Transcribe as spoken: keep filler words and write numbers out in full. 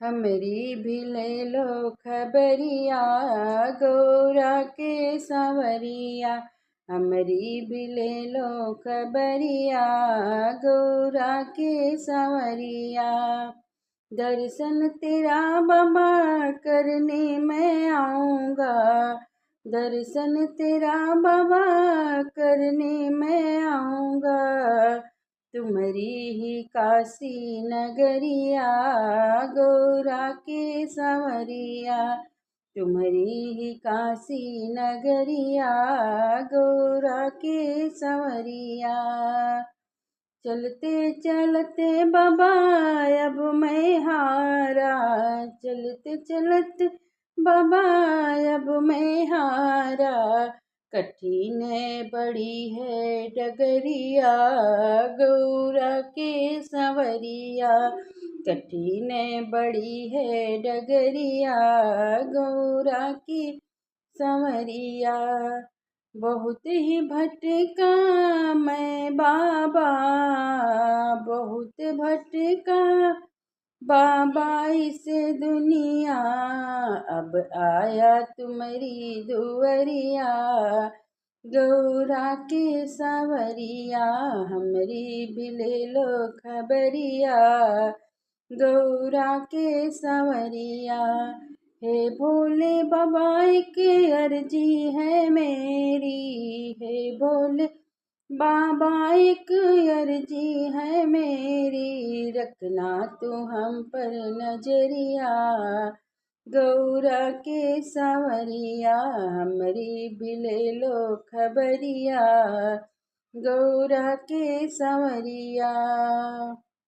हमरी भी ले लो खबरिया गौरा के सँवरिया, हमरी भी ले लो खबरिया गौरा के सँवरिया। दर्शन तेरा बाबा करने मैं आऊँगा, दर्शन तेरा बाबा करने मैं आऊँगा। तुम्हरी ही काशी नगरिया गौरा के सँवरिया, तुम्हरी ही काशी नगरिया गौरा के सँवरिया। चलते चलते बाबा अब मैं हारा, चलते चलते बाबा अब मैं हारा। कठिन बड़ी है डगरिया गौरा के सँवरिया, कठिन बड़ी है डगरिया गौरा के सँवरिया। बहुत ही भटका मैं बाबा, बहुत भटका बाबा इस दुनिया, अब आया तुम्हरी दुअरिया गौरा के सँवरिया, हमरी भी ले लो खबरिया गौरा के सँवरिया। हे भोले बाबा एक अर्जी है मेरी, हे भोले बाबा एक अर्जी है मेरी, रखना तू हम पर नजरिया गौरा के सँवरिया, हमरी भी ले लो खबरिया गौरा के सँवरिया।